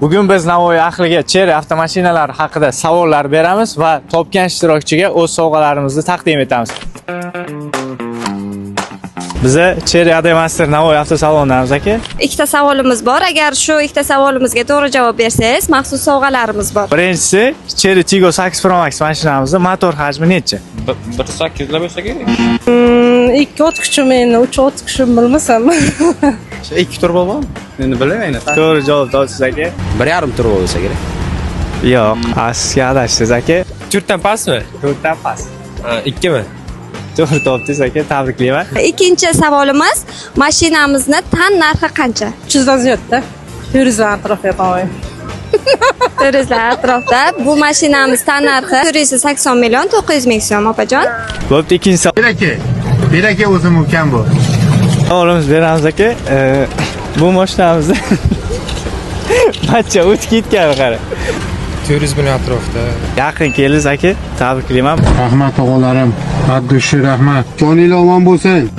Bugun biz Navoiy ahliga Chery avtomashinalari haqida savollar beramiz va topgan ishtirokchiga o'z sovg'alarimizni taqdim etamiz. Biza Chery AD Master Navoiy avtosalonidamiz, aka. Ikkita savolimiz bor. Agar shu ikkita savolimizga to'g'ri javob bersangiz, maxsus sovg'alarimiz bor. Birinchisi, Chery Tiggo 8 Pro Max mashinamizni motor hajmi necha? Bir sakkizlar bo'lsa kerak. Ikki ot kuchim, endi uch ot kuchim bilmasam. Ikki turbo bormi? Endi bilmayman. To'g'ri javob topsiz, aka. 1,5 turbo bo'lsa kerak. Yo'q, sizga adashdingiz, aka. 4dan pastmi? 4dan past. Ha, 2mi? To'g'ri topdingiz, aka, tabriklayman. Ikkinchi savolimiz, mashinamizni tan narxi qancha? 300dan ziyodda. 400dan atrofida, по-моему. 400 lar atrofida. Bu mashinamiz tan narxi 480 million 900 ming so'm, opajon. Bo'pti, ikkinchi savol. Beraka. Beraka o'zim ukam bu. Savolimiz beramiz, aka. Bu mashinamizni bachcha o'tib ketgan, qara. 400 million atrofida. Yaqin keldingiz, aka. Tabriklayman. Rahmat, o'g'allarim. От души rahmat. Joninglar omon bo'lsin.